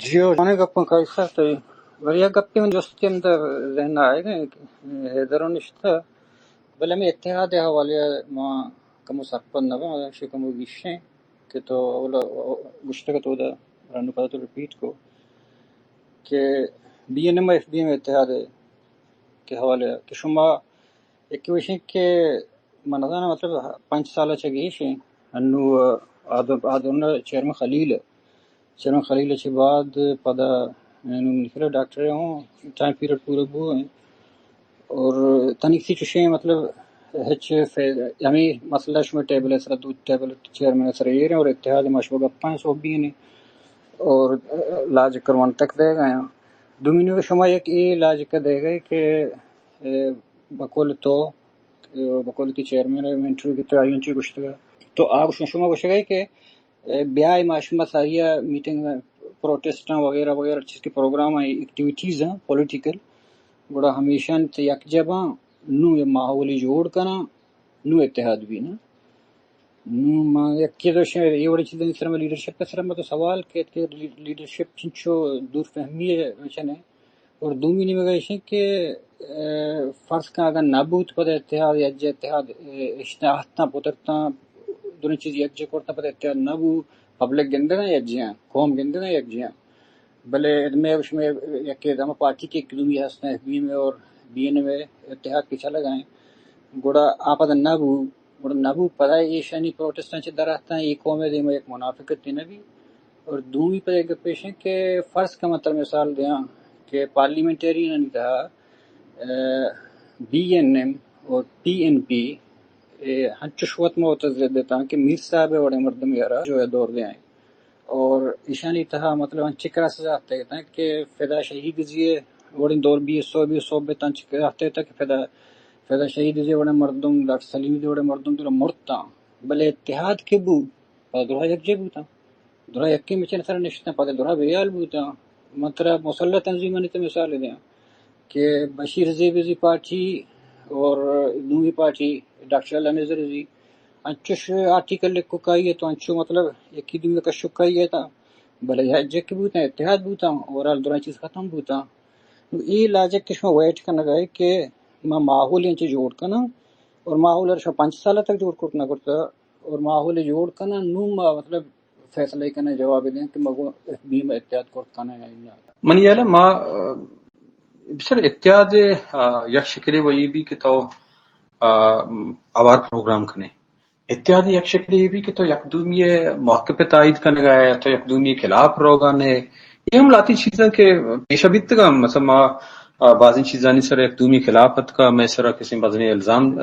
جی ہو، جانے گپاں کائسا تو، بلے یک گپے من جستی اندر ذہن آئے گئے کہ حیدر نشتہ، بلے ہمیں اتحاد حوالے ما کمو سرپد نہ باں، شی کمو گیشیں کہ تو اولا گشتگ تو دا رنو پدا تو ریپیٹ کو کہ B N M F B M اتحاد کے حوالے کہ شما ایک وشیں کہ من نزاناں، مطلب، پنچ سال چہ گیش ایں۔ انو آدم، آدم چیئرمین خلیل، چیئرمین خلیل چہ بعد پدا انو نکلا ڈاکٹر ہوں، ٹائم پیریڈ پورا بو ہیں۔ اور تنیک سی چوشیں، مطلب، ہچ فے-، ہمیں مسئلہ شما ٹیبل سر، دو ٹیبل چیئرمین سر یہ رہے اور اتحاد ما شما گپاں سو بھی نہیں اور لاج کروان تک دے گئے ہیں۔ دومی نو شما یک اے لاج کا دے گئے کہ، اے، بقول تو، اے، بقول تی چیئرمین انٹرویو کی تو آئیوں چی گشتگا۔ تو آ گشن شما گشگئے کہ، اے، بیائے ما شما ساریا میٹنگ پروٹیسٹاں وغیرہ وغیرہ چیز کے پروگرام ہیں، ایکٹیویٹیز ہیں پولیٹیکل، گڑا ہمیشہ تے یک جباں نو یہ ماحولی جوڑ کنا، نو اتحاد بھی نا۔ نوں ما یکے دوشیں اے وڑیں چیزانی سر میں لیڈرشپ ءِ سر میں تو سوال کیت کہ لی-، لیڈرشپ چنچو دور فہمی ءَ چن ایں۔ اور دومی نیمگ ءَ ایش ایں کہ، اے، فرض کن اگاں نہ بوت پدا اتحاد، یکجہ اتحاد، اے، اشتاں اہتاں پترتاں، دونیں چیز یکجہ کرتاں پدا اتحاد نہ بو، پبلک گندگاں یکجہ آں، قوم گندگاں یکجہ آں۔ بلے مئے شمئے یکے دمہ پارٹی کہ ایک دومی ہستیں، ایف بی ایم اور بی این ایم اتحاد کہ چلگا ایں، گڑا آ پدا نہ بو، گڑا نہ بو، پدا ایشانی پروٹیسٹاں چہ در اتاں، اے قوم ءِ دیما یک منافقتے نہ بی۔ اور دومی پدا یک گپ ایش ایں کہ فرض کن من ترا مثال دیاں کہ پارلیمنٹیرینانی تہا، اے، بی این ایم اور پی این پی، اے، ہنچوش وت ما وتا ضد اتاں کہ میر صاحب ءِ وڑیں مردمے ءَ را جو ءَ دور دیاں۔ اور ایشانی تہا مطلب انچیں کراسز آتگ اتاں کہ فدا شہید زی ءِ وڑیں دور B S O, B S O بہ تاں انچیں کراسز آتگ اتاں کہ فدا، فدا شہید زی ءِ وڑیں مردم، ڈاکٹر سلیم زی ءِ وڑیں مردم دور مرتاں، بلے اتحاد کہ بو، پدا درا یکجہ بوتاں، درا یکیں مچن سر نشتاں، پدا درا بے حال بوتاں۔ من ترا مسلح تنظیمانی تو مثال دیاں کہ بشیر زیبی زی پارٹی اور دومی پارٹی ڈاکٹر اللہ نظر زی انچوش آرٹیکل لکھوکائی ءَ تو انچو مطلب یکی دومی کشوکائی ءَ تا، بلے یکجہ کہ بوتاں، اتحاد بوتاں، اوورآل درائیں چیز ختم بوتاں۔ نو اے لاجک کہ شما ویٹ کنگا اے کہ ما ماحول انچو جوڑ کناں اور ماحول ءَ شما پنچ سال تک جوڑ کرت نہ کرتا اور ماحول جوڑ کناں، نو ما مطلب فیصلہ کناں، جواب دیں کہ ما گوں ایف بی ایم اتحاد کرت کناں یا نہ۔ منی ہیال ءَ ما، آ، بچار اتحاد ءِ، آ، یک شکلے وہی بی کہ تو، آ، اوار پروگرام کنے۔ اتحاد یک شکلے بی کہ تو یک دومی ءِ موقف ءِ تائید کنگا ئے، تو یک دومی ءِ خلاف روگا نہ ئے۔ اے ہم لہتیں چیزاں کہ پیش بیتگاں، مثلاً ما، آ، بازیں چیزانی سر یک دومی خلاف اتکا، مئے سرا کسیں بزنیں الزام، آ،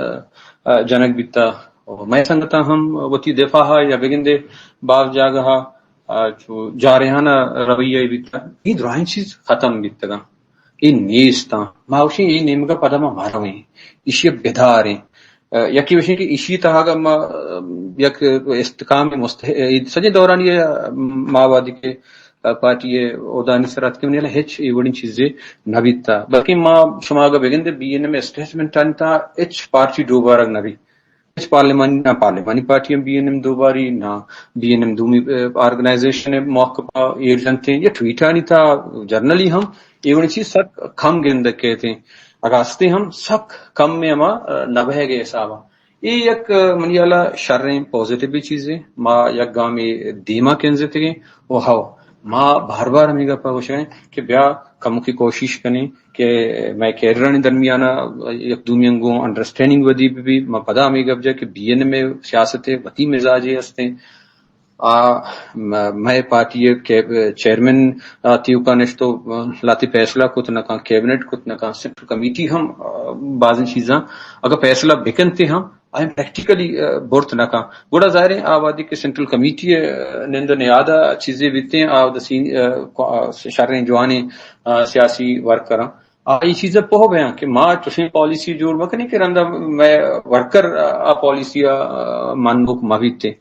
آ، جنگ بیتا۔ اور مئے سنگتاں ہم وتی دفاع ءَ یا بگندے باز جاگہ ءَ، آ، چو جارحانہ رویہ بیتا۔ اے درائیں چیز ختم بیتگاں۔ اے نیستاں۔ ما گوشیں اے نیمگا پدا ما مرویں۔ ایشی بداریں۔ آ، یکے گوشیں کہ ایشی تہا اگاں ما، آ، یک استحکام مستح-، اے سجیں دورانی ءَ ما وہدے کہ، آ، پارٹی ءِ عہدانی سر اتکیں، منی ہیال ءَ ہچ اے وڑیں چیزے نہ بیتا۔ بلکیں ما شما اگاں بگندے بی این ایم اسٹیٹمنٹانی تہا ہچ پارٹی ڈوبارگ نہ بی۔ ہچ پارلیمانی، نہ پارلیمانی پارٹی ہم بی این ایم دوباری، نہ بی این ایم دومی، آ، آرگنائزیشن ءِ موقف ءَ ایر جنتیں یا ٹویٹانی تہا جرنلی ہم اے وڑیں چیز سک کم گندگ کیتیں۔ اگاں ہستیں ہم سک کم ءِ ہما، آ، نہ بہگ ءِ حساب ءَ۔ اے یک، آ، منی ہیال ءَ شریں پازیٹیو چیزے۔ ما یک گامے دیما کنزتگیں۔ او ہو، ما بار بار ہمے گپ ءَ گوشگیں کہ بیا کمکے کوشش کنیں کہ مئے کیڈرانی درمیان ءَ یک دومی ءَ گوں انڈرسٹینڈنگ ودی بہ بی۔ ما پدا ہمے گپ جا کہ بی این ایم ءِ سیاست ءِ وتی مزاجے ہستیں۔ آ، م-، مئے پارٹی ءِ کیب-، چیئرمین، آ، تیوکا نشتو، آ، لہتے فیصلہ کت نہ کن، کیبنٹ کت نہ کن، سینٹرل کمیٹی ہم، آ، بازیں چیزاں اگاں فیصلہ بکنتے ہم، آیاں پریکٹیکلی، آ، برت نہ کن۔ گڑا ظاہر ایں آ وہدے کہ سینٹرل کمیٹی ءِ، آ، نند ءُ نیاد ءَ چیزے بیتیں، آ وہدا سین-، آ، کو-، آ، شریں جوانیں، آ، سیاسی ورکراں آ اے چیز ءَ پوہ بیاں کہ ما چوشیں پالیسی جوڑ مکنیں کہ رندا مئے ورکر آ پالیسی ءَ، آ، منوک مہ بیتیں۔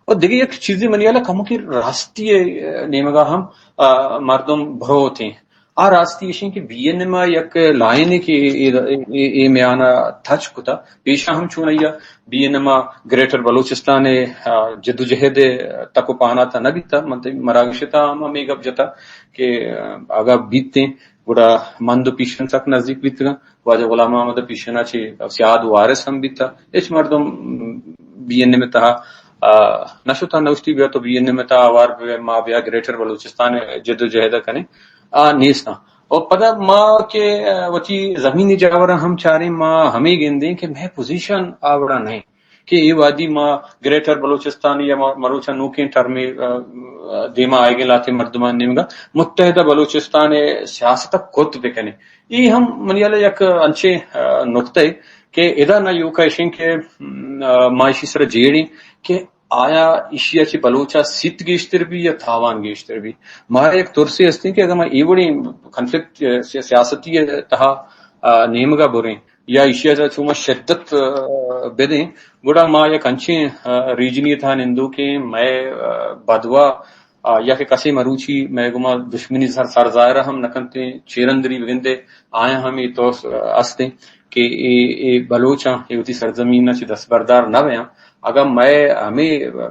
اور دگہ یک چیزے منی ہیال ءَ کمکے راستی ءِ نیمگا ہم، آ، مردم بروتیں۔ آ راستی ایشیں کہ بی این ایم ءَ یک لائنے کہ اے، اے، اے، اے میان ءَ تچک کتا، پیشا ہم چون آئی ءَ بی این ایم ءَ گریٹر بلوچستان ءِ، آ، جدوجہد ءِ تک و پہنات ءَ نہ بیتا، من تئی مراگش ءِ تہا ہم ہمے گپ جتا کہ، آ، اگاں بیتیں گڑا مند و پیشن سک نزیک بیتگاں۔ واجہ غلام محمد پیشن ءَ چہ سیاد وارث ہم بیتا۔ ہچ مردم بی این ایم ءِ تہا، آ، نہ شتا، نہ گوشتی بیا تو بی این ایم ءِ تہا ہوار بہ، ما بیا گریٹر بلوچستان ءِ جدوجہد ءَ کنیں۔ آ نیستاں۔ و پدا ما کہ، آ، وتی زمینی جاوراں ہم چاریں، ما ہمے گندیں کہ مئے پوزیشن آ وڑا نہ انت کہ اے وہدی ما گریٹر بلوچستان یا ما مروچاں نوکیں ٹرمے، آ، آ، دیما آئیگیں لہتیں مردمانی نیمگا متحدہ بلوچستان ءِ سیاست ءَ کت بکنیں۔ اے ہم منی ہیال ءَ یک انچیں، آ، نکتہ ئے کہ ادا نہ ایوکا ایشیں کہ، م، آ، ما ایشی سرا جیڑیں کہ آیا ایشی ءَ چہ بلوچ ءَ سیت گیشتر بی یا تاوان گیشتر بی۔ مارا یک ترسے ہستیں کہ اگاں ما اے وڑیں کنفلکٹ، آ، سی-، سیاستی ءِ تہا، آ، نیمگا بریں یا ایشی ءَ چہ ما شدت، آ، بدیں، گڑا ما یک انچیں، آ، ریجنی ءِ تہا نندوکیں، مئے، آ، بدواہ، آ، یا کہ کسے مروچی مئے گوما دشمنی سر، سر ظاہر ہم نہ کنتیں، چیرندری بگندے، آیاں ہم اے تو استیں کہ اے، اے بلوچاں اے وتی سرزمین ءَ چہ دستبردار نہ بیاں۔ اگاں مئے ہمے، آ،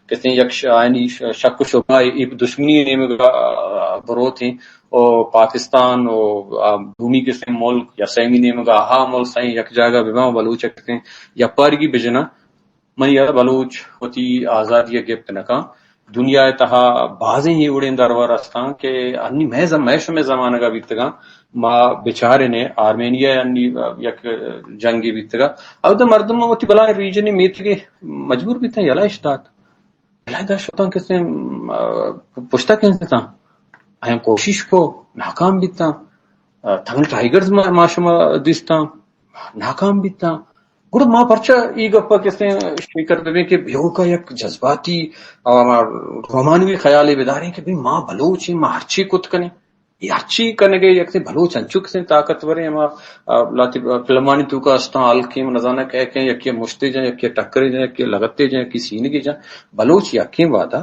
کسیں یک ش-، آیانی ش-، شک و شبہ اے دشمنی نیمگا، آ، بروتیں و پاکستان و، آ، دومی کسیں ملک یا سیمی نیمگا آہا ملک سائیں یک جاگہ بباں و بلوچ کسیں یا پارگی بجناں۔ منی ہیال ءَ بلوچ وتی آزادی ءَ گپت نہ کن۔ دنیا ءِ تہا بازیں اے وڑیں درور استاں کہ انی مئے زم-، مئے شمئے زمانگ ءَ بیتگاں، ما بچاریں آرمینیا انی یک جنگے بیتگا۔ اودا مردم وتی بلائیں ریجنی میتگے مجبور بیتاں یلہ اش دات۔ یلہ دا شتاں کسیں، آ، پشتا کنزتاں۔ آیاں کوشش کو، ناکام بیتاں۔ آ، تمل ٹائیگرز ما، ما شما دیستاں، ناکام بیتاں۔ گڑا ما پرچا اے گپ ءَ کسیں شیکر ببیں کہ ایوکا یک جذباتی، آ، ما رومانوی خیالے بداریں کہ بھئی ما بلوچ ایں، ما ہرچی کت کنیں۔ اے ہرچی کنگ ءَ یک بلوچ انچو کسیں طاقتوریں، ہما، آ، لہتے فلمانی توکا استاں، ہلکیں، نزاناں کئے کئے، یکے مشتے جاں، یکے ٹکرے جاں، یکے لگتے جاں، یکے سینگے جاں۔ بلوچ یکیں وہدا۔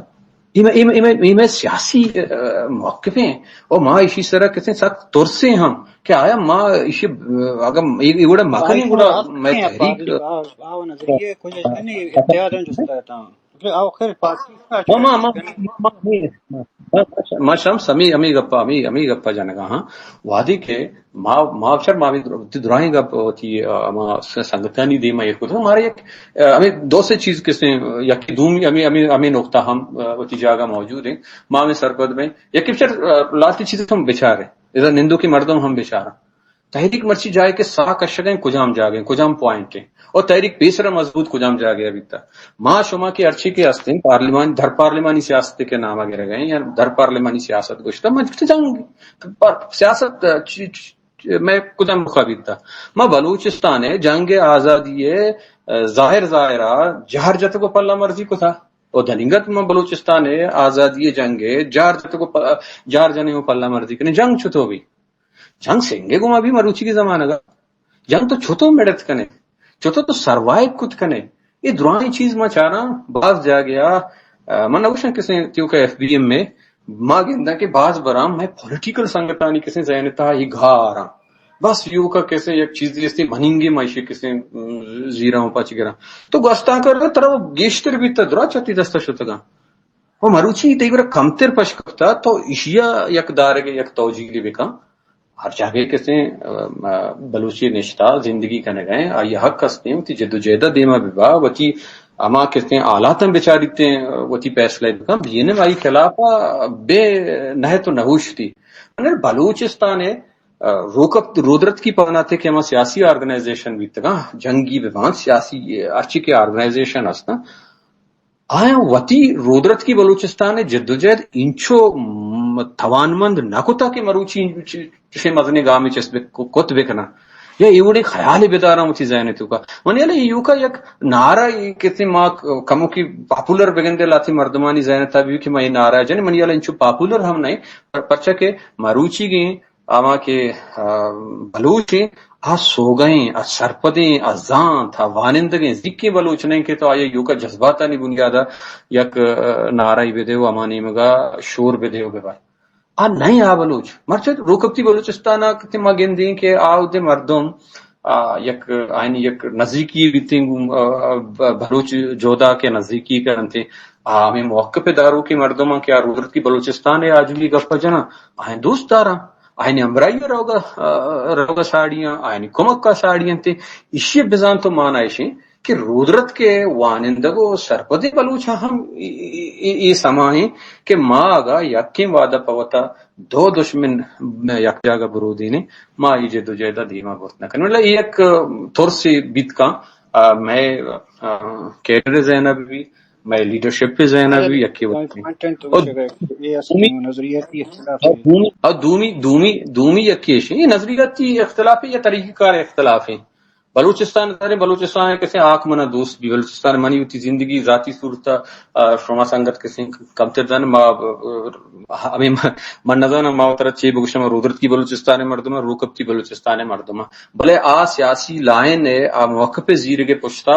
اے مئے، اے مئے، اے مئے، اے مئے سیاسی، آ، موقف ایں۔ و ما ایشی سرا کسیں سک ترسیں ہم کہ آیا ما ایشی، آ، اگاں اے، اے وڑا مکنیں گڑا مئے تحریک۔ آ، آ، آ، نظریہ کجا نہیں اختیار ہیں جس طرح تا۔ ما، ما، ما، ما، ما، ما، ما، ما شمس ہمے، ہمے گپا، ہمے، ہمے گپا جنگا ہاں۔ وہدے کہ ما، ما چر ما وتی در-، وتی دراہیں گپ وتی، آ، ہما س-، سنگتانی دیما ایر کتگ۔ مارا یک، آ، ہمے دو سے چیز کسیں، یکی دومی ہمے، ہمے، ہمے نقطہ ہم، آ، وتی جاگہ موجود ہیں۔ ما ہمے سرپد بیں۔ یکی چر، آ، لہتے چیز ہم بچاریں۔ ادا نندوکیں مردم ہم بچاراں۔ تحریک مرچی جاہے کہ ساہ کشگ ءَ ایں، کجام جاگہ ایں، کجام پوائنٹ ایں، اور تحریک پیسرا مضبوط کجام جاگہ ءَ بیتا۔ ما شما کہ ہرچی کہ ہستیں پارلیمان، در پارلیمانی سیاست کہ نام ءَ گرگ ءَ ایں یا در پارلیمانی سیاست گوشتا، من گوشت جنگ، پر-، سیاست، آ، چی، چی، مئے کجام رخا بیتا۔ ما بلوچستان ءِ جنگ آزادی ءِ، آ، ظاہر ظاہرا جہر جتگ و پلہ مرزی کتا۔ و دنیگت ما بلوچستان ءِ آزادی جنگ ءِ جہر جتگ و پ-، جہر جنیں و پلہ مرزی کنیں۔ جنگ چتو بی؟ جنگ سنگے گوما بی مروچی کے زمانگ ءَ۔ جنگ تو چتو مڑت کنے، چتو تو سروائیو کت کنے۔ اے درائیں چیز ما چاراں باز جاگہ ءَ، آ، من نہ گوشاں کسیں تیوکا ایف بی ایم ءَ، ما گنداں کہ باز براں مئے پولیٹیکل سنگتانی کسیں ذہن ءِ تہا اے گھاراں۔ بس ایوکا کسیں یک چیزے استی منیگیں ما ایشی کسیں، م، زیراں و پچ گراں۔ تو گوستاں کر ترا گیشتر بیتا درا چتی دستا شتگاں۔ و مروچی تئی گورا کمتر پش کپتا، تو ایشیا یک دارگ یک توجیلی بکن۔ ہر جاگہ کسیں، ام، بلوچی نشتا زندگی کنگ ءَ ایں، آئی حق ہستیں، وتی جدوجہد ءَ دیما ببا، وتی ہما کسیں حالاتاں بچاریتیں، وتی فیصلہ بکن۔ بی این ایم آئی خلاف بے نہت و نہوشتی۔ من بلوچستان ءِ، آ، روکپ-، رودرتکی پاناتے کہ ہما سیاسی آرگنائزیشن بیتگاں، جنگی بباں، سیاسی ہرچی کہ آرگنائزیشن ہستاں، آیاں وتی رودرتکی بلوچستان ءِ جدوجہد اینچو م-، توانمند نہ کتا کہ مروچی چ-، چشیں مزنیں گامے چست بہ-، کت بکناں۔ یا اے وڑیں خیالے بداراں وتی ذہن ءِ توکا۔ منی ہیال ءَ ایوکا یک نعرہ ای کسیں ما ک-، کموکی پاپولر بگندے لہتے مردمانی ذہن ءِ تہا بی کہ ما اے نعرہ جنیں، منی ہیال ءَ اینچو پاپولر ہم نہ ایں، پر-، پرچا کہ مروچیگیں ہما کہ، آ، بلوچ ایں، آ سوگہ ایں، آ سرپد ایں، آ زانت، آ وانندگ ایں، زیکیں بلوچ نہ ایں کہ تو آئی ءَ ایوکا جذباتانی بنیاد ءَ یک، آ، نعرہ ای بدے و ہما نیمگا شور بدے و ببر۔ آ نئیں آ بلوچ۔ مرچی روکپتی بلوچستان ءَ کہ ما گندیں کہ آ اودے مردم، آ، یک، آیانی یک نزیکی بیتیں گوں، آ، آ، ب-، بلوچ جہدا کہ نزیکی کننت۔ آ ہمے موقف داروکیں مردماں کہ آ رودرتکی بلوچستان ءِ آجوئی گپ ءَ جناں، آیاں دوست داراں، آیانی ہمراہی ءَ روگ ءَ، آ، روگ ءَ ساڑیاں، آیانی کمک ءَ ساڑی انت۔ ایشی ءِ بزاں تو مانا ایش انت کہ رودرتک ءِ وانندگ ءُ سرپدیں بلوچاں ہم اے، اے، اے، اے سما ایں کہ ما اگاں یکیں وہد ءَ پہ وتا دو دشمن یک جاگہ برودینیں، ما اے جدوجہد ءَ دیما برت نہ کنیں۔ مطلب، اے یک ترسے بیت کن، آ، مئے، آ، کیڈر ءِ ذہن ءَ بہ بی، مئے لیڈرشپ ءِ ذہن ءَ بہ بی، یکے وت۔ اور دومی، اور دومی، دومی، دومی یکے ایش، اے نظریاتی اختلاف یا طریقہ کار اختلاف ہیں۔ بلوچستان، ظاہر ہے بلوچستان ءِ کسیں حاکم منا دوست بی، بلوچستان ءِ منی وتی زندگی ذاتی صورت ءَ، آ، شما سنگت کسیں کمتر زان، ما، آ، ہمیں من نزاناں ما وترا چے بگوشاں، ما رودرتکی بلوچستان ءِ مردم آں، روکپتی بلوچستان ءِ مردم آں۔ بلے آ سیاسی لائن ءِ آ موقف ءِ زیرگ ءِ پشتا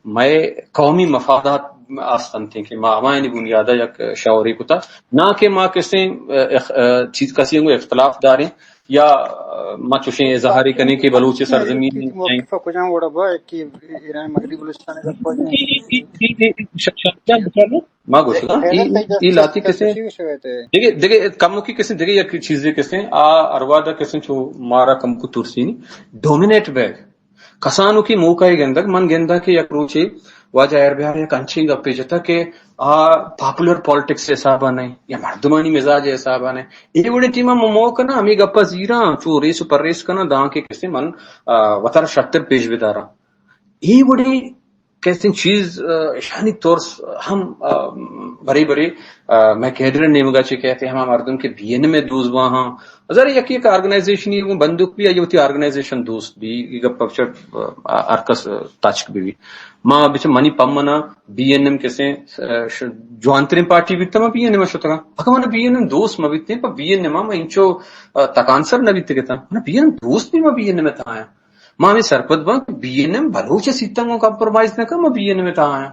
مئے قومی مفادات است انت کہ ما ہمایانی بنیاد ءَ یک شورے کتا، نہ کہ ما کسیں، آ، اخ-، آ، چیز کسی انگو اختلاف داریں۔ یا، آ، ما چوشیں اظہارے کنیں کہ بلوچ سرزمین ءِ موقف کجام وڑا با کہ ایران مغربی بلوچستان ءِ گپ ءَ جنیں؟ ش-، ش-، جان بچار لو۔ ما گوشگا، اے، اے لاتی کسیں، دگہ، دگہ کموکی کسیں، دگہ یک چیزے کسیں، آ ہر وہدا کسیں چو مارا کمکو ترسینی، ڈومینیٹ بیگ۔ کسانوکی موقع ءِ گندگ، من گنداں کہ یک روچے واجہ ہیر بیار یک انچیں گپے جتا کہ آ پاپولر پالیٹکس ءِ حساب ءَ نئیں یا مردمانی مزاج ءِ حساب ءَ نئیں۔ اے وڑیں ٹیم ءَ من موہ کناں، ہمے گپ ءَ زیراں، چو ریس ءُ پریس کناں، داں کہ کسے من، آ، وتارا شرتر پیش بداراں۔ اے وڑیں کسیں چیز، آ، اشانی ترس ہم، آ، برے برے، آ، مئے کیڈر ءِ نیمگا چہ کئیت، ہما مردم کہ بی این ایم ءِ دوست باں ہاں۔ ظاہر ہے یکے یک آرگنائزیشنے گوں بندوک بی، آئی وتی آرگنائزیشن دوست بی، اے گپ ءَ چہ، آ، ہر کس، آ، تچک بہ بی۔ ما بچ منی پمنا بی این ایم کسیں، آ، ش-، جوانتریں پارٹی بیتا، ما بی این ایم ءَ شتگاں۔ اگاں من بی این ایم دوست مہ بیتیں، پہ بی این ایم ءَ ما انچو، آ، تکانسر نہ بیتگتاں۔ من بی این ایم دوست بی، ما بی این ایم ءِ تہا آیاں۔ ما ہمے سرپد باں کہ بی این ایم بلوچ ءِ سیتاں گوں کمپرومائز نہ کن، ما بی این ایم ءِ تہا آیاں۔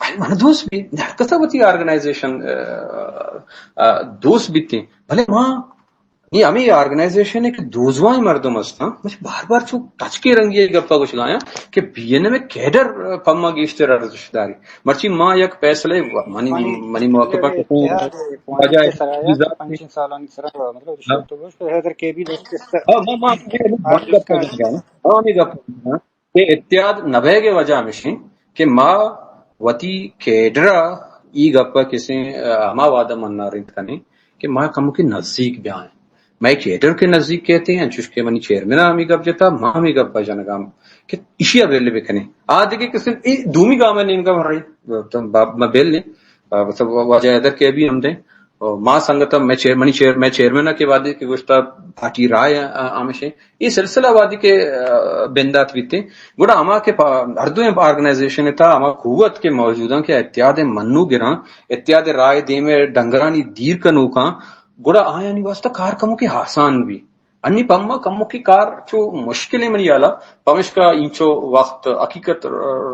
بلے من دوست بی، ہر کسا وتی آرگنائزیشن، آ، آ، دوست بیتیں۔ بلے ما، نی ہمے آرگنائزیشن ءِ کہ دوزواہیں مردم ہستاں، مجھے بار بار چو تچکے رنگی ءِ گپا گوشگایاں کہ بی این ایم ءِ کیڈر، آ، پما گیشتر ارزش داری۔ مرچی ما یک فیصلے، منی، منی موقع پر کہ واجہ پنچیں سالانی سرا، مطلب، ہاں۔ تو گوشت حیدر کے بی دوست، ہاں، ما، ما، ہاں، ہمے گپ۔ کہ اتحاد نہ بیگ ءِ وجہ ہمیش انت کہ ما وتی کیڈر ءَ ای گپ ءَ کسیں، آ، ہما وہد ءَ من نارنت کنیں کہ ما کمکے نزیک بیائیں۔ مئے کیڈر کہ نزیک کیت انت، انچوش کہ منی چیئرمین ءَ ہمے گپ جتا، ما ہمے گپ ءَ جنگا کہ ایشی ءَ بل بکنیں۔ آ دگہ کسیں، اے دومی گام ءِ نیمگا من رہی، ما بل ایں، آ، مطلب واجہ حیدر کے بی ہم دیں۔ او ما سنگت ءَ مئے چیئر-، منی چیئر-، مئے چیئرمین ءَ کہ وہدے کہ گوشتا پارٹی رائے ءَ، آ، ہمیش انت۔ اے سلسلہ وہدے کہ، آ، بندات بیت انت، گڑا ہما کہ پا-، ہر دوئیں آرگنائزیشن ءِ تہا ہما قوت کہ موجود انت کہ اتحاد ءِ منوگراں، اتحاد ءِ راہ ءِ دیم ءَ ڈنگرانی دیر کنوکاں، گڑا آیانی واسطہ کار کموکے آسان بی۔ انی پما کموکے کار چو مشکل انت منی ہیالا، پمشکا اینچو وقت حقیقت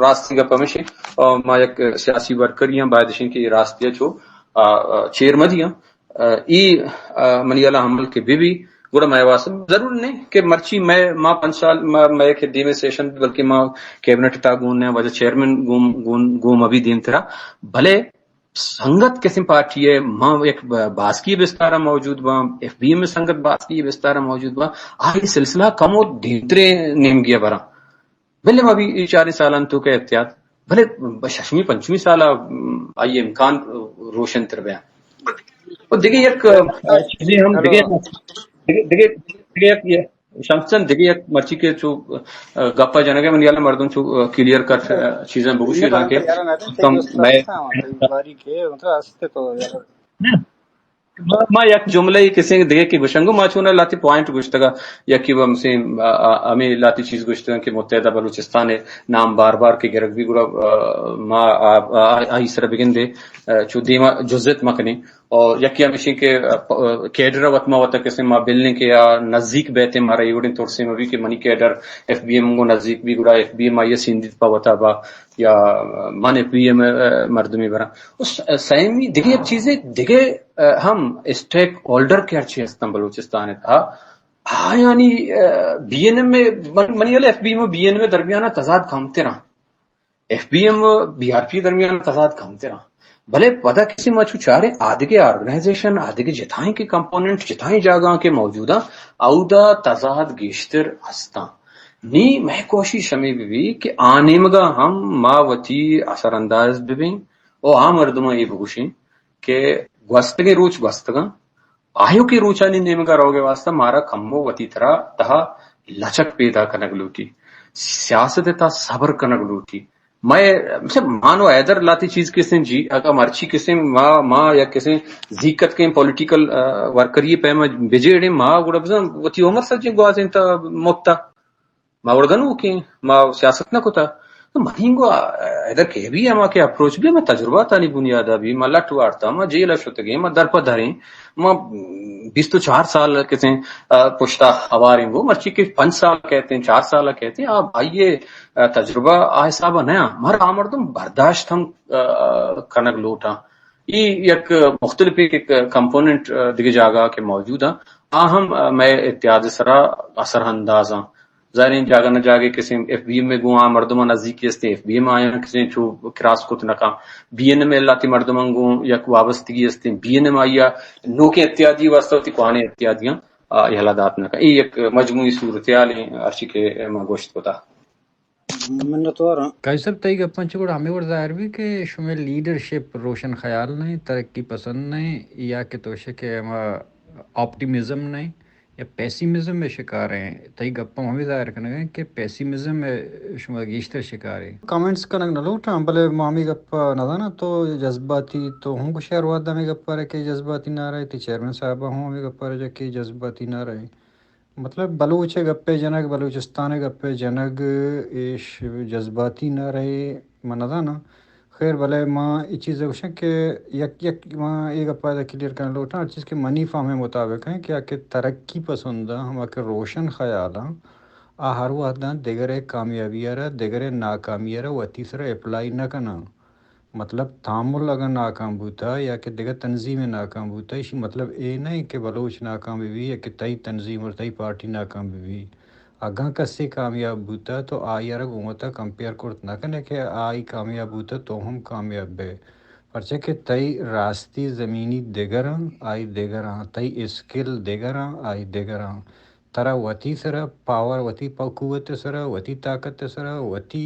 راستی گپ ہمیش انت، آ، ما یک سیاسی ورکرے آں، باید اش انت کہ اے راستی ءَ چو، آ، آ، چیر مہ دیاں۔ آ، ای، آ، منی ہیالا عمل کہ بہ بی، گڑا مئے واسطہ ضرور نہ انت کہ مرچی مئے، ما پنچ سال، ما، مئے کہ دیمے سیشن، بلکہ ما کیبنٹ ءِ تہا گون نہ، واجہ چیئرمین گون، گون، گون مہ بی دیمترا۔ بلے سنگت کسیں پارٹی ءَ، ما یک ب-، باسکی بستار ءَ موجود باں، ایف بی ایم ءِ سنگت باسکی بستار ءَ موجود باں، آ اے سلسلہ کمو دیمتریں نیمگے ءَ براں۔ بلے ما بی اے چاریں سالانی توک ءَ اتحاد، بلے ششمی پنچمی سال ءَ، م، آئی امکان روشن تر بیاں۔ و دگہ یک، ا، چیزے ہم دگہ، دگہ، دگہ، دگہ یک، شمس جان، دگہ یک مرچی کہ چو، ا، گپا جنگ ءَ منی ہیالا مردم چو، ا، کلیئر کٹ، ا، چیزاں بگوشی داں کہ کم مئے، ما، ما یک جملہ ای کسیں دگہ کہ گوشنگو، ما چون لاتی پوائنٹ گوشتگا، یکی و ہمسیں، ا، ا، ہمیں لاتی چیز گوشتگا کہ متحدہ بلوچستان ءِ نام بار بار کہ گرگ بی گڑا، ا، ما، ا، ا، آئی سر بگندے، ا، چو دیما جزت مکنیں۔ اور یکی ہمیشی کہ، ا، پ-، ا، کیڈر وت ما وتا کسے ما بلیں کہ یا نزدیک بیتے، مارا ایوڑیں ترسے مبی کہ منی کیڈر ایف بی ایم گو نزدیک بی، گڑا ایف بی ایم آئی سیندیت پا وتا با، یا من ایف بی ایم مردمی برا۔ اس سیمی دگہ یک چیزے دگہ، ا، ہم اسٹیک ہولڈر کہ ہرچی ہستن بلوچستان تہا، آیانی، ا، بی این ایم، من، منی ہیال ایف بی ایم و بی این ایم درمیان تضاد کمتراں۔ ایف بی ایم و بی آر پی درمیان تضاد کمتراں۔ بلے پدا کسے ما چو چاریں آدگہ آرگنائزیشن، آدگہ جتائیں کہ کمپوننٹ، جتائیں جاگہاں کہ موجوداں، اودا تضاد گیشتر ہستاں۔ نی مئے کوشش ہمے بہ بی کہ آ نیمگا ہم ما وتی اثر انداز بہ بیں و آ مردماں اے بگوشیں کہ گوستگیں روچ گوستگاں، آیوکیں روچانی نیمگا روگ ء واستہ مارا کمو وتی ترا تہا لچک پیدا کنگ لوٹی، سیاست ء تہا صبر کنگ لوٹی۔ مئے، مطلب، ما نو حیدر لاتی چیز کسیں جی، اگاں مرچی کسیں ما، ما یا کسیں زیکتکیں پولیٹیکل، ا، ورکری پیما بجیڑیں، ما گڑا بزاں وتی عمر سجیں گوازیں تا متا۔ ما وڑ گنوکیں، ما سیاست نہ کتا۔ تو منی گو، ا، حیدر کے بی ہما کہ اپروچ بی، ما تجربہ تانی بنیادا بی، ما لٹ وارتا، ما جیل شتگیں، ما در پہ دریں، ما بیست و چار سال کسیں، ا، پشتا ہواریں گو، مرچی کہ پنچ سال کہتے ہیں، چار سال کہتے ہیں، آ، آئیے، ا، تجربہ آ حسابا نیا۔ مر آ مردم برداشت ہم، ا، کنگ لوٹاں۔ ای یک مختلف یک کمپوننٹ، ا، دگہ جاگہ کہ موجود ہیں، آ ہم، ا، مئے اتحاد سرا اثر انداز ہیں۔ ظاہریں جاگہ نہ جاگہ کسیں ایف بی ایم میں گوں آ مردماں نزدیکی ہستیں، ایف بی ایم آیاں کسیں چو کراس کت نہ کن۔ بی این ایم لاتی مردماں گوں یک وابستگی ہستیں، بی این ایم آیا نوکیں اتحادی واسطہ وتی کوانیں اتحادیاں، آ، یلا دات نہ کن۔ اے یک مجموعی صورتحال ہیں، ہرچی کہ من گوشت کتا۔ منتواراں۔ قاضی صاحب، تئی گپاں چہ گڑا ہمے وڑ ظاہر بی کہ شمئے لیڈرشپ روشن خیال نہ ایں، ترقی پسند نہ ایں، یا کہ تو شے کہ ہما آپٹیمزم نہ ایں، یا پیسیمزم ء شکار ایں۔ تئی گپاں ہمے ظاہر کنگ ء کہ پیسیمزم ء شما گیشتر شکار ایں۔ کمنٹس کنگ نہ لوٹاں، بلے ما ہمے گپ ء نہ زاناں، تو جذباتی، تو ہوں گوشے ہر وہد ہمے گپ ء کہ جذباتی نہ رہے، تئی چیئرمین صاحب ہوں ہمے گپ ء کہ جذباتی نہ رہے۔ مطلب، بلوچ ء گپ ء جنگ، بلوچستان ء گپ ء جنگ، ایش جذباتی نہ رہے، من نہ زاناں۔ خیر، بلے ما اے چیز ء گوشاں کہ یک، یک، ما اے گپ ء کلیئر کرنا لوٹاں، ہر چیز کہ منی فہم ء مطابق ہیں کہ آ کہ ترقی پسند آں، ہما کہ روشن خیال آں، آ ہر وہداں دگرے کامیابی ء را، دگرے ناکامی ء را وتی سرا اپلائی نہ کناں۔ مطلب، تامل اگاں ناکام بوتا یا کہ دگہ تنظیم ناکام بوتا، ایشی مطلب اے نہ کہ بلوچ ناکام بہ بی یا کہ تئی تنظیم اور تئی پارٹی ناکام بہ بی۔ اگاں کسے کامیاب بوتا تو آئی ء را گوں وتا کمپیئر کرت نہ کنے کہ آئی کامیاب بوتا تو ہم کامیاب بے۔ پرچہ کہ تئی راستی زمینی دگراں، آئی دگراں، تئی اسکل دگراں، آئی دگراں۔ ترا وتی سرا پاور، وتی پا-، قوت سرا، وتی طاقت سرا، وتی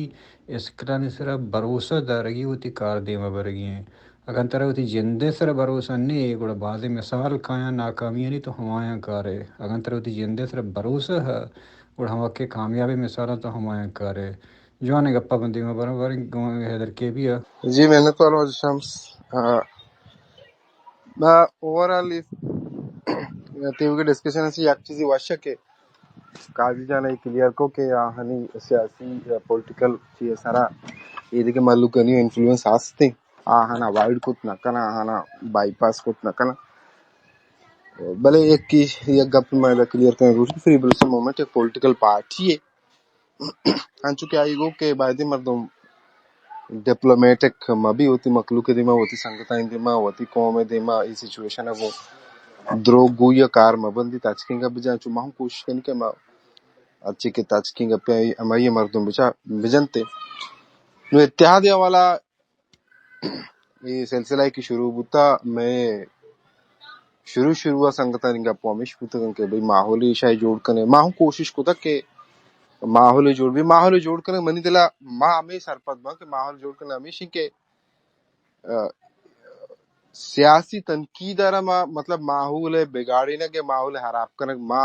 اسکلانی سرا بھروسہ دارگی، وتی کار دیما برگی ہیں۔ اگاں ترا وتی جندے سرا بھروسہ نے، گڑا بازیں مثال کایاں ناکامیانی تو ہمایاں کارے۔ اگاں ترا وتی جندے سرا بھروسہ ہے، گڑا ہما کہ کامیابی مثالاں تو ہمایاں کارے۔ جوانیں گپا بندی ما برابر گوں حیدر کے بی ء۔ جی، منت وار واجہ شمس۔ آ، ما اوورآل اس تیوگی ڈسکشن سے یک چیزی وشہ کہ قاضی جان ء کلیئر کو کہ آہانی سیاسی یا پولیٹیکل چیز سرا ایدگہ مہلوکانی انفلوئنس ہستیں، آہانا اوائڈ کت نہ کنا، آہانا بائی پاس کت نہ کنا۔ بلے یک کی، یک گپ میں دا کلیئر کریں روٹی فری بلوچستان موومنٹ ایک پولیٹیکل پارٹی ہے۔ انچو کہ آئی گو کہ بایدیں مردم ڈپلومیٹک مہ بی، وتی مخلوق ء دیما، وتی سنگتانی دیما، وتی قوم ء دیما اے سچویشن ء گوں دروگ گوئی ء کار مہ بندی، تچکیں گپ بجن۔ چو ما ہم کوشش کنی کہ ما ہرچی کہ تچکیں گپ ء ہمائی ء مردم بچا بجنتے۔ نو اتحاد ء حوالہ اے سلسلہ کہ شروع بوتا، میں شروع شروع ء سنگتانی گپ ہمیش بوتگ کہ بھئی ماحول ایشاں جوڑ کنے۔ ما ہم کوشش کتگ کہ ماحول جوڑ بی، ماحول جوڑ کنے۔ منی دلا ما ہمیں سرپد باں کہ ماحول جوڑ کنے ہمیش کہ، ا، سیاسی تنقید ء را ما، مطلب، ماحول ء بگاڑینگ ء، ماحول ء ہراب کنگ، ما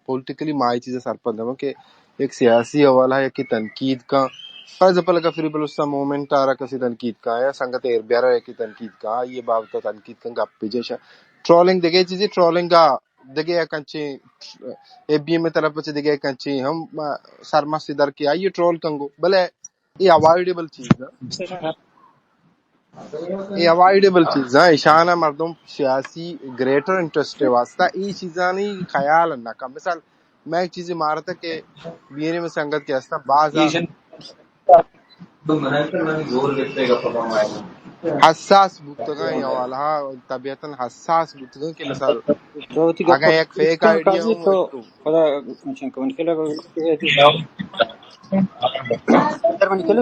پولیٹیکلی ما اے چیز ء سرپد نہ باں کہ یک سیاسی حوالہ ء یکے تنقید کن۔ فار ایگزامپل، اگاں فری بلوچستان موومنٹ ء را کسی تنقید کن یا سنگت ایر بیارا یکے تنقید کن، آئی ء بابت ء تنقید کن، گپ بجن، ٹرولنگ دگہ چیزے، ٹرولنگ ء دگہ یک انچیں، اے بی ایم ء طرف ء چہ دگہ یک انچیں ہم، آ، سرمستی در کہ آئی ء ٹرول کنگو، بلے اے اوائڈیبل چیز نہ۔ اے اوائیڈیبل چیزاں، ایشاناں مردم سیاسی گریٹر انٹرسٹ ءِ واسطہ اے چیزانی خیال نہ کن۔ مثال، میں ایک چیزے مارتا کہ بی این ایم سنگت کہ ہستا باز حساس بوتگاں، یا والا طبیعتاً حساس بوتگاں کہ مثال تو وتی گپ اگاں یک فیک آئیڈیا قاضی ہوں تو پدا کمشن کمن کلا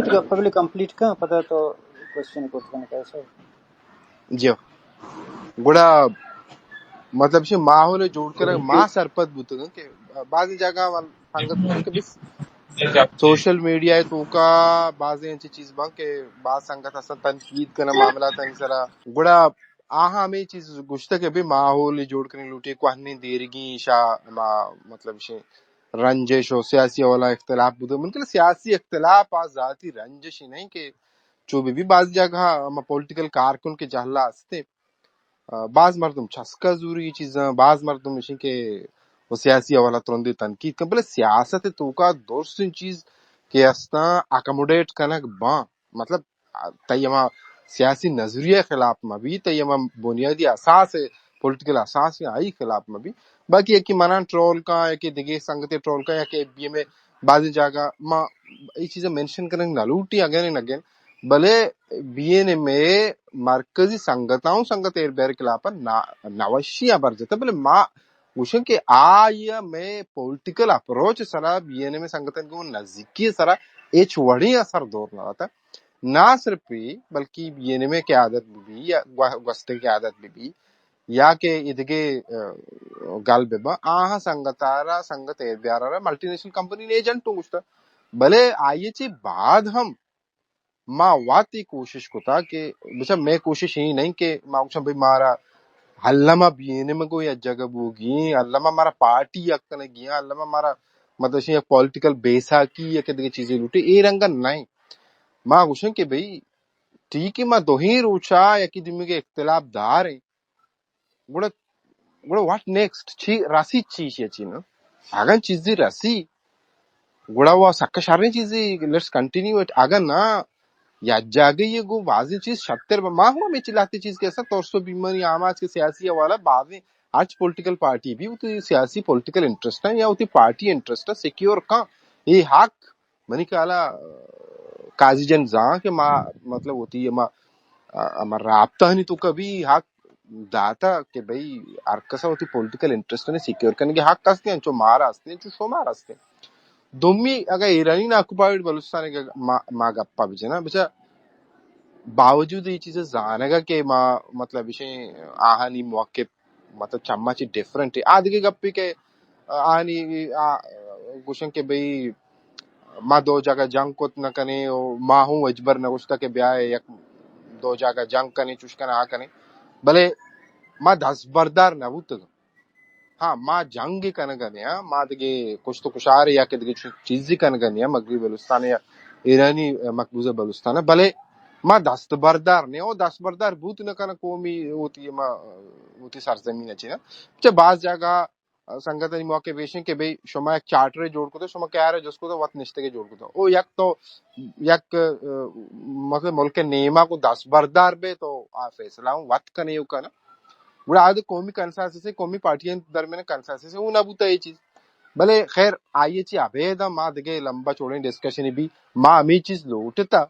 گپ پبلک کمپلیٹ کن، پدا تو کوشچن کرت کن کیسا۔ جی۔ گڑا مطلب چی ماحول جوڑ کر ما سرپد بوتگاں کہ بعضی جگہ سنگت کہ بس سوشل میڈیا ءِ توکا بعضی انچی چیز باں کہ بعض سنگت اصلا تنقید کناں معاملات ءِ سرا۔ گڑا آہاں ہمے چیز گوشتگ کہ بھئی ماحول جوڑ کنگ لوٹی، کوہنیں دیرگی شا ما مطلب شی رنجش و سیاسی اولا اختلاف بوتگ۔ من کہ سیاسی اختلاف آ ذاتی رنجشی نہیں کہ چو بہ بی بعض جاگہ ہما پولیٹیکل کارکن کہ جہلا ہستے، آ، بعض مردم چسکا زوری چیزاں، بعض مردم اشی کہ وہ سیاسی حوالہ ترندی تنقید کن، بلے سیاست توکا درستیں چیز کہ ہستاں اکوموڈیٹ کنگ باں۔ مطلب، آ، تئی ہما سیاسی نظریہ خلاف مہ بی، تئی ہما بنیادی اساس، پولیٹیکل اساس آئی خلاف مہ بی۔ باقی یکی منان ٹرول کن، یکی دگہ سنگتے ٹرول کن، یکی بی ایم اے بعضی جاگہ ما اے چیزاں مینشن کنگ نہ لوٹی اگین اینڈ اگین، بلے بی این ایم اے مرکزی سنگتاں و سنگت ایر بیر خلاف نہ، نوشی ءَ برجتہ، بلے ما گوشن کہ آئی ءَ مئے پولیٹیکل اپروچ سرا بی این ایم اے سنگتاں گوں نزیکی سرا ہچ وڑیں اثر دور نہ داتہ۔ نہ صرف اے، بلکہ بی این ایم اے قیادت بہ بی یا گو-، گوستگیں قیادت بہ بی، یا کہ ادگہ، آ، گل بہ باں، آہاں سنگت ءَ را، سنگت ایر بیار ءَ را ملٹی نیشنل کمپنی نے ایجنٹ گوشتہ۔ بلے آئی ءَ چی بعد ہم ما وت اے کوشش کتا کہ بچا مئے کوشش اے نہیں کہ ما گوشاں بھئی مارا الما بی این ایم گو یا جگہ بوگی، الما مارا پارٹی یک کنگی، الما مارا مطلب شی یک پولیٹیکل بیساکی یا کہ دگہ چیزے لوٹی، اے رنگا نہیں۔ ما گوشاں کہ بھئی ٹھیک ہے، ما دوہیں روچا یکی دومی کے اختلاف دار ہیں، گڑا، گڑا واٹ نیکسٹ؟ چی رسی؟ چی چی چی نا؟ اگاں چیزی رسی، گڑا وہ سک شریں چیزی، لیٹس کنٹینیو اٹ۔ اگاں نا، یا جاگہ یہ گو بازی چیز شتر با۔ ما ہوا میں چلاتی چیز کیسا ترسو بیماری آماز کے سیاسی حوالہ بازی ہرچ پولیٹیکل پارٹی بھی وہ تو سیاسی پولیٹیکل انٹرسٹ ہے یا وہ تو پارٹی انٹرسٹ ہے سیکیور کن یہ حق۔ منی خیالا، آ، قاضی جان زان کہ ما، مطلب، وتی ہما، آ، ہما رابطہ ہنی تو کبھی حق داتا کہ بھئی ہر کسا وتی پولیٹیکل انٹرسٹ نے سیکیور کرنے کے حق ہستے ہیں، چو مارا ہستے ہیں، چو شمار ہستے ہیں۔ دومی اگر ایرانی نا آکوپائیڈ بلوچستان کے ما، ما گپا بجنا، بچا باوجود یہ چیز زانگا کہ ما، مطلب، اسے آہانی موقف مطلب چما چی ڈیفرنٹ ہے۔ آ دگہ گپے کہ آنی آ گوشن کہ بھئی ما دو جاگہ جنگ کت نہ کنے و ما ہوں اجبر نہ گوشتا کہ بیا یک دو جاگہ جنگ کنے، چوش کنے، آ کنے، بلے ما دست بردار نہ بوتگ۔ ہاں، ما جنگ کنگ نیا، ما دگہ کشت و کشار یا کہ دگہ چیزی کنگ نیا مغربی بلوچستان یا ایرانی مقبوضہ بلوچستان، بلے ما دست بردار نے، او دست بردار بوت نہ کنہ قومی ہوتی، ما ہوتی سرزمین چی نا۔ چہ باز جاگہ سنگتانی موقع پیش ہیں کہ بھئی شما یک چارٹر جوڑ کتو، شما کیا رہے جس کو تو وت نشتے کے جوڑ کتو۔ او یک تو یک، آ، مطلب ملک نیما کو دست بردار بے تو آ فیصلہ ہوں وت کنے یو کنا۔ گڑا آ دے قومی کنسنسس ہے، قومی پارٹیاں درمیان کنسنسس ہے، وہ نہ بوتا یہ چیز۔ بلے خیر، آئیے چی ابید ما دگہ لمبا چوڑیں ڈسکشن بھی، ما ہمیں چیز لوٹتا۔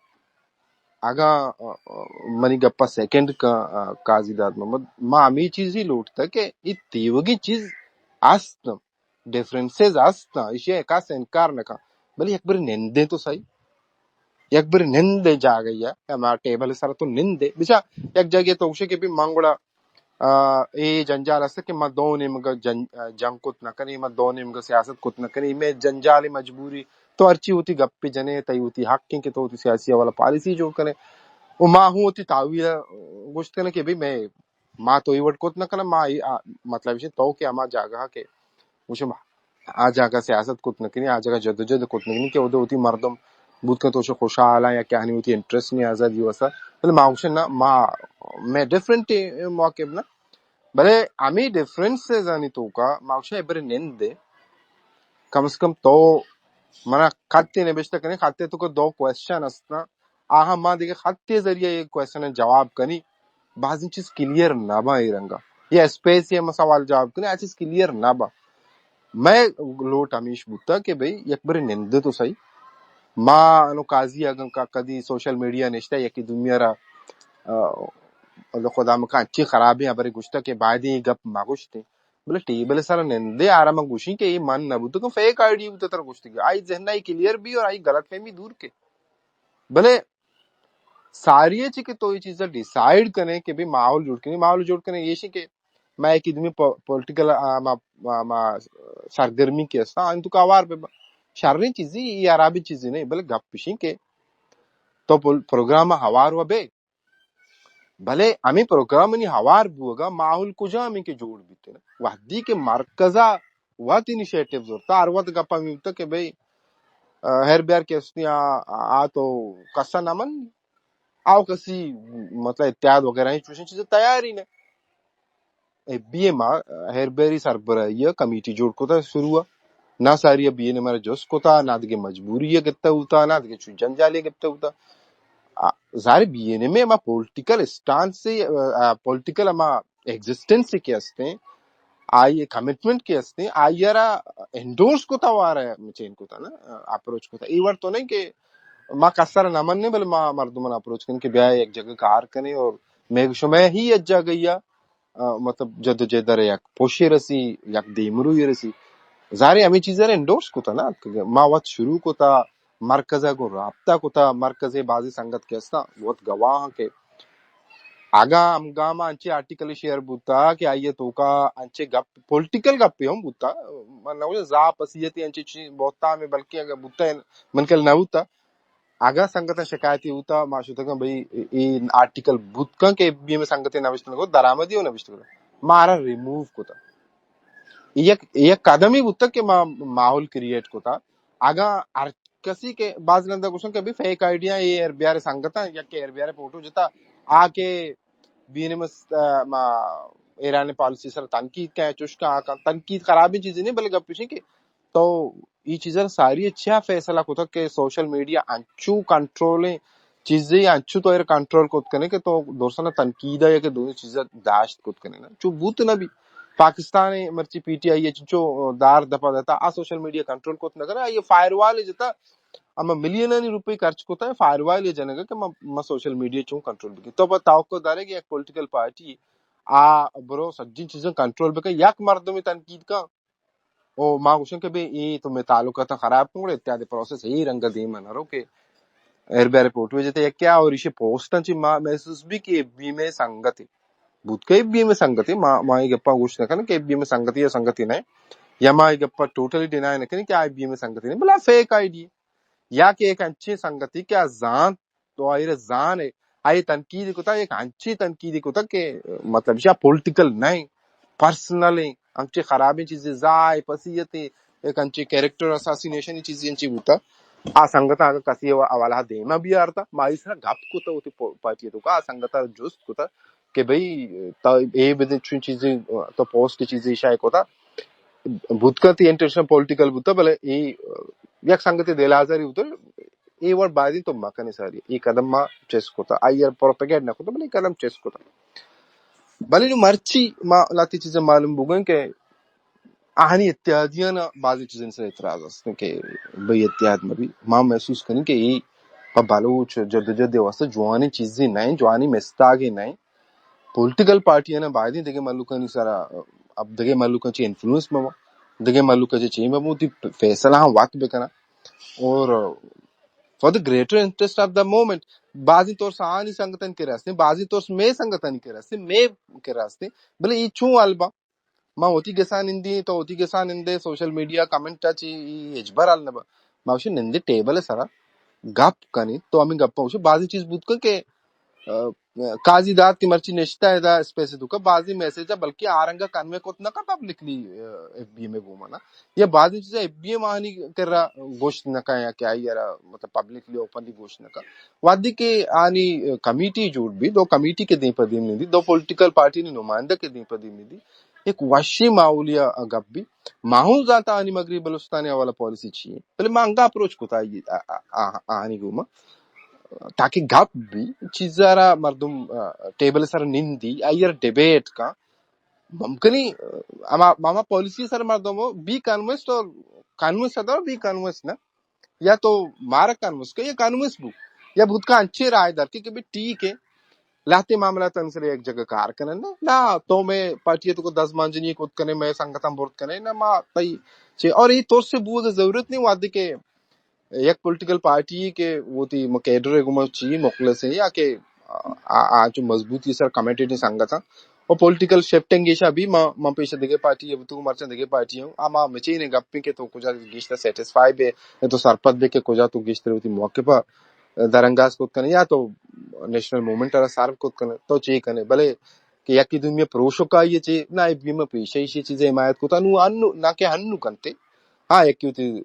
اگاں، آ، آ، منی گپا سیکنڈ کا، آ، قاضی داد محمد، ما ہمیں چیز ہی لوٹتا کہ یہ تیوگی چیز است، ڈفرنسز است، ایشی کس انکار نہ کن۔ بلے یک بر نندے تو صحیح، یک بر نندے جاگہ یا، ہما ٹیبل سر تو نندے۔ بچا یک جاگہ تو گوشے کہ بھی من گڑا آ، اے جنجال است کہ ما دو نیمگا جن-، جنگ کت نہ کنیں، ما دو نیمگا سیاست کت نہ کنیں، مئے جنجال مجبوری، تو ہرچی وتی گپے جنے، تئی وتی حق ہیں کہ تو وتی سیاسی حوالہ پالیسی جوڑ کنے۔ و ما ہوں وتی تعویل گوشت کنے کہ بھئی میں، ما تو ای وٹ کت نہ کناں، ما ای، آ، مطلب ہے تو کہ ہما جاگہ کہ گوشم آ جاگہ سیاست کت نہ کنی، آ جاگہ جدوجہد کت نہ کنی کہ اودے وتی مردم بوت کن تو چہ خوشحال آں یا کہ آنی وتی انٹرسٹ نہیں آزادی واسطہ۔ بلے ما گوشن نہ، ما، میں ڈفرنٹ موقف نہ۔ بلے ہمیں ڈفرنسز آنی توکا ما گوشن برے نند دے۔ کم از کم تو منا خطے نبشتہ کنے، خطے تو کو دو کوئسچن استاں۔ آہاں ما دگہ خطے ذریعہ اے کوئسچن جواب کنی، بازیں چیز کلیئر نہ باں اے رنگا۔ یا اسپیس ءَ ما سوال جواب کنی، آ چیز کلیئر نہ باں۔ مئے لوٹ ہمیش بوتا کہ بھئی یک برے نندے تو سہی۔ ما انو قاضی اگاں کا کدی سوشل میڈیا نشتہ یکی دومی را، آ، خدا مکا انچیں خرابیں ہبرے گوشتا کہ بایدیں اے گپ مہ گوشتیں۔ بلے ٹیبل سر نندے آرا من گوشیں کہ اے من نہ بوتگاں، فیک آئی ڈی بوتا ترا گوشتگی۔ آئی ذہن ءَ کلیئر بی اور آئی غلط فہمی دور کے۔ بلے ساری ءَ چی کہ تو اے چیزا ڈیسائیڈ کنے کہ بھئی ماحول جوڑ کنے، ماحول جوڑ کنے ایشی کہ ما یکی دومی پو-، پولیٹیکل، آ، ما، ما، ما سرگرمی کہ استا، آن تو کا ہوار بہ با۔ شریں چیزی، اے ہرابیں چیزی نہیں، بلے گپ اشیں کہ تو پل-، پروگرام ہوار و بے، بلے ہمیں پروگرامانی ہوار بوگا ماحول کجام انت کہ جوڑ بیتے نا؟ وہدی کہ مرکزا وت انیشیٹو زورتا، ہر وت گپا میوتا کہ بھئی، آ، ہر بیار کہ استی آ، آ تو کسا نہ من، آو کسی مطلب اتحاد وغیرہ ہیں، چوشیں چیزیں تیاری نہ۔ اے بی ایم آ ہر بیری سربراہی کمیٹی جوڑ کتا شروع، نہ ساری بی این ایم را جست کتا، نہ دگہ مجبوری گپتا ہوتا، نہ دگہ چو جنجالی گپتا ہوتا۔ آ، ظاہر بی این ایم ما پولیٹیکل اسٹانس سے، آ، پولیٹیکل ہما ایگزسٹنس کہ ہستیں، آئی کمٹمنٹ کہ ہستیں، آئی را انڈورس کتا وارا چین کتا نا، اپروچ کتا۔ اے وڑ تو نہیں کہ ما کسر نہ مننے، بلے ما مردمان اپروچ کن کہ بیا یک جگہ کار کنے اور میں شما ہی یک جگہ یا آ، مطلب جد و جہد ءَ یک پوشے رسی، یک دیمروی رسی۔ ظاہر ہے ہمیں چیزیں انڈورس کتا نا، کہ ما وت شروع کتا، مرکز ءَ گوں رابطہ کتا، مرکز ءِ بازی سنگت کہ ہستا، وت گواہ کہ اگاں ہمگام انچے آرٹیکل شیئر بوتا کہ آئی توکا انچے گپ، پولیٹیکل گپے ہم بوتا، من نہ زا پسیتی انچے چیز بہتا میں، بلکہ اگر بوتا من کل نہ بوتا، اگاں سنگتاں شکایتی بوتا، ما شتگاں بھئی اے آرٹیکل بوت کن کہ بی ایم سنگتے نوشتہ نہ کت، درآمدی و نوشتہ کت، مارا ریموو کتا۔ یک، یک قدمی بوتا کہ ما ماحول کریئیٹ کتا۔ اگاں ہر کسی کہ باز رندا گوشن کہ بھئی فیک آئی ڈی اے ایر بیار سنگتاں یا کہ ایر بیار فوٹو جتا، آ کہ بی ایم، آ، ما ایران پالیسی سر تنقید کن، چوش کن، آ کن، تنقید خرابیں چیزی نہیں، بلے گپ اشیں کہ تو ای چیزاں ساری چیا فیصلہ کتگ کہ سوشل میڈیا انچو کنٹرولیں چیزے، انچو تو ایر کنٹرول کت کنے کہ تو درسنا تنقید یا کہ دوئیں چیزاں داشت کت کنے نا، چو بوت نہ بی۔ پاکستان مرچی پی ٹی آئی چو دار دپا دتا، آ سوشل میڈیا کنٹرول کت نہ کنے، آئی فائر وال جتا، اما ملینانی روپی خرچ کتا ہے فائر وال جنگا کہ ما، ما سوشل میڈیا چون کنٹرول بکی۔ تو پہ توقع دارے کہ یک پولیٹیکل پارٹی آ برو سجین چیزاں کنٹرول بکن، یک مردمی تنقید کن، او ما گوشن کہ بے اے تو میں تعلقات خراب کن، گڑا اتحاد پروسیس اے رنگ دیم نہ رو کہ ایر بیر رپورٹ وجہ تے کیا اور ایشی پوسٹ چی ما محسوس بی کہ بی ایم سنگت بوت کہ بی ایم سنگت ما، ما یہ گپا گوش نہ کن کہ بی ایم سنگت یا سنگت نہیں، یا ما یہ گپا ٹوٹلی ڈینائی نہ کن کہ آئی بی ایم سنگت نہیں، بلا فیک آئی ڈی یا کہ ایک انچے سنگتی کہ آ زانت تو آئی را زان ہے، آئی تنقید کتا، ایک انچی تنقید کتا کہ مطلب شا پولیٹیکل نہیں، پرسنل ہیں، انچے خرابیں چیزیں، زائے پسیت ہیں، ایک انچے کریکٹر اساسینیشن چیزیں انچی بوتا۔ آ سنگت اگر کسی و-، حوالہ دیما بھی آرتا، ما اس را گپ کتا ہوتی پو-، پارٹی تو کا آ سنگت جست کتا کہ بھئی تا اے بدن چون چیزیں تو پوسٹ چیزیں شائع کتا، بوت کنت انٹرنیشنل پولیٹیکل بوتا، بلے اے یک سنگتے دل آزاری بوتا، اے وڑ بایدیں تو مکنے ساری، اے قدم ما چست کتا، آئی ء پروپیگیٹ نہ کتا، بلے اے قدم چست کتا۔ بلے نو مرچی ما لاتی چیزیں معلوم بوگن کہ آہانی اتحادیاں بازی چیزیں سر اعتراض است کہ بھئی اتحاد مبی، ما محسوس کنیں کہ اے پہ بلوچ جدوجہد واسطہ جوانی چیزیں نہیں، جوانی مستاگے نہیں۔ پولیٹیکل پارٹی نا بایدیں دگہ ملکانی سرا، اب دگہ ملکاں چی انفلوئنس ببا، دگہ ملکاں چی چی ببا، وتی فیصلہ ہم وقت بکنا۔ اور for the greater interest of the moment، بازی طور سانی سنگتن کے راستے، بازی طور میں سنگتن کے راستے، میں کے راستے، بلے یہ چون البا ما وتی گسان نندی، تو وتی گسان نندے، سوشل میڈیا کمنٹ چی ہچبر حال نبا۔ ما وشی نندے ٹیبل سرا گپ کنی، تو ہمیں گپا وشی بازی چیز بوت کن کہ، آ، قاضی داد کی مرچی نشتہ ہے دا اسپیس تو کا بازی میسج ہے، بلکہ آرنگا کنوے کت نہ کا پبلکلی، آ، ایف بی ایم گوما نا۔ یا بازی چیز ایف بی ایم آنی کرا گوشت نہ کا یا کہ آئی را مطلب پبلکلی اوپنلی گوشت نہ کا۔ وادی کہ آنی کمیٹی جوڑ بی، دو کمیٹی کے دیم پہ دیم نندی، دو پولیٹیکل پارٹی نے نمائندہ کے دیم پہ دیم نندی، ایک وشی ماحولیا گپ بی۔ ما ہوں زانتا آنی مغربی بلوچستان حوالہ پالیسی چی ہے، بلے ما انگا اپروچ کتا آئی، آ، آ، آ، آنی گوما۔ تاکہ گپ بی، چیزا را مردم ٹیبل سر نندی، آئی ڈیبیٹ کا ممکنی، اما ماما پالیسی سر مردم بی کنوینسڈ اور کنوینس ادر بی کنوینس نا، یا تو مارا کنوینس کا یا کنوینس بو، یا بھوت کا انچے رائے در کہ کہ بی ٹھیک ہے، لہتے معاملات انسر یک جگہ کار کنن نا، نا تو میں پارٹی تو کو دس مانجنی کت کنے، میں سنگتاں برت کنے نا، ما تئی چے، اور یہ طور سے بو ضرورت نہیں وادی کہ یک پولیٹیکل پارٹی کہ وہ تی کیڈر گما چی مخلص ہیں یا کہ آ، آ، آ چو مضبوطی سر کمیٹڈ سنگتاں، اور پولیٹیکل شفٹنگ ایشا بھی ما، ما پیش دگے پارٹی ہے تو مرچن دگے پارٹی ہوں، اما مچین گپیں کہ تو کجا گیشتر سیٹسفائی بے، تو سرپد بے کہ کجا تو گیشتر ہوتی موقع پر درانگاز کت کنے یا تو نیشنل موومنٹ را سرو کت کنے تو چے کنے، بلے کہ یکی دومی پروشکا یہ چے نہ، بی ما پیشہ ایشی چیزیں حمایت کتا نو انو نہ کہ ہنو کنتے۔ ہاں، یکی ہوتی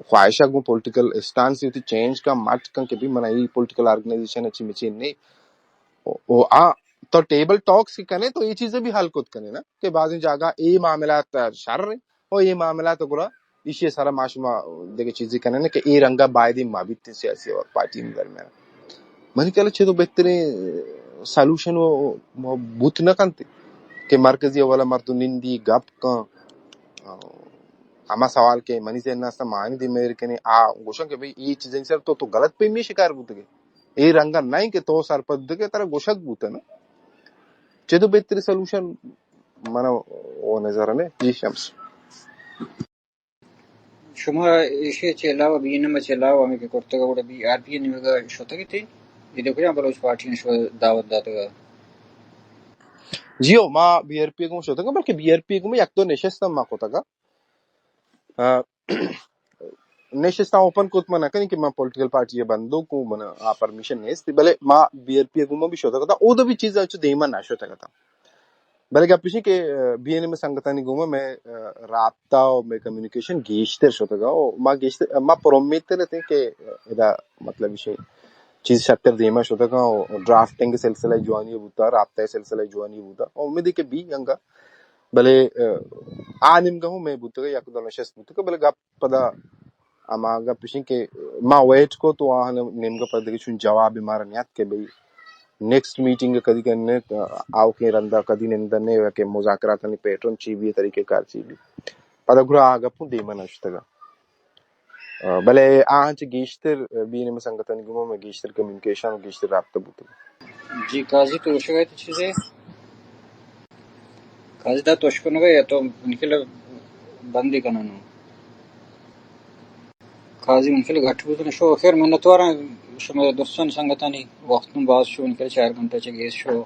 خواہشہ گوں پولیٹیکل اسٹانس ہوتی چینج کا مٹ کن کہ بی منا ای پولیٹیکل آرگنائزیشن اچھی مچین نہیں۔ او، او، آ، تو ٹیبل ٹاکس کی کنے تو یہ چیزیں بھی حل کت کنے نا کہ بعضی جگہ اے معاملات شر ہیں، او اے معاملات گڑا ایشی سارا ما شما دگہ چیزی کنن کہ اے رنگا باید ما بیت سیاسی اور پارٹی درمیان۔ منی خیال چہ تو بہترین سولوشن و، و بوت نہ کنت کہ مرکزی اولا مردم نندی گپ کن، ہما سوال کہ منی ذہن است مانی دی مہر کنے آ گوشن کہ بھئی اے چیزیں سر تو، تو غلط پیمی شکار بوتگے۔ اے رنگا نہیں کہ تو سرپد کہ ترا گوشگ بوتن۔ چہ تو بہترین سولوشن منا او نظر نے۔ جی شمس۔ شما ایشی چہ علاوہ، بی این ایم چہ علاوہ ہمیں کہ کرتگ گڑا بی آر پی نیمگا شتگ تے؟ اے دو کجا بلوچ پارٹی نے شما دعوت داتگ؟ جی ہو، ما بی آر پی گوں شتگ، بلکہ بی آر پی گوں یک دو نشست ما کتگ۔ آ، نشست اوپن کت من نکنی کہ من پولیٹیکل پارٹی بندوک ہوں، من آ پرمیشن نیست، بلے ما بی آر پی گوں بھی شتگ تا، او دو بھی چیز اچ دیما نہ شتگ تا۔ بلے گپ ایشی کہ، آ، بی این ایم سنگتانی گوما میں، آ، رابطہ و میں کمیونیکیشن گیشتر شتگا و ما گیشتر، ما پر امید تر اتیں کہ ادا مطلب ایشی چیز شتر دیما شتگا و ڈرافٹنگ سلسلہ جوانی بوتا، رابطہ سلسلہ جوانی بوتا۔ امید ہے کہ بی انگا، بلے، آ، آ نیمگا ہوں میں بوتگا یک دو نشست بوتگا، بلے گپ پدا ہما گپ ایشیں کہ ما ویٹ کو تو آہن نیمگا پدا دگہ چون جواب مارا نیات کہ بھئی نیکسٹ میٹنگ کدی کننے، آؤکیں رندا کدی نندنے یا کہ مذاکراتانی پیٹرن چی بی، طریقہ کار چی بی۔ پدا گڑا آ گپوں دیما نشتگا۔ آ، بلے آہاں چہ گیشتر، آ، بی این ایم سنگتانی گوما میں گیشتر کمیونیکیشن و گیشتر رابطہ بوتگ۔ جی قاضی تو شگئے تو چیزے؟ قاضی دا تو شکنگا یا تو منکل بندی کننو؟ قاضی منکل گھٹ بوتن شو۔ خیر منتواراں شما دوستان سنگتانی وقت باز شو، منکل چار گھنٹہ چہ گیس شو۔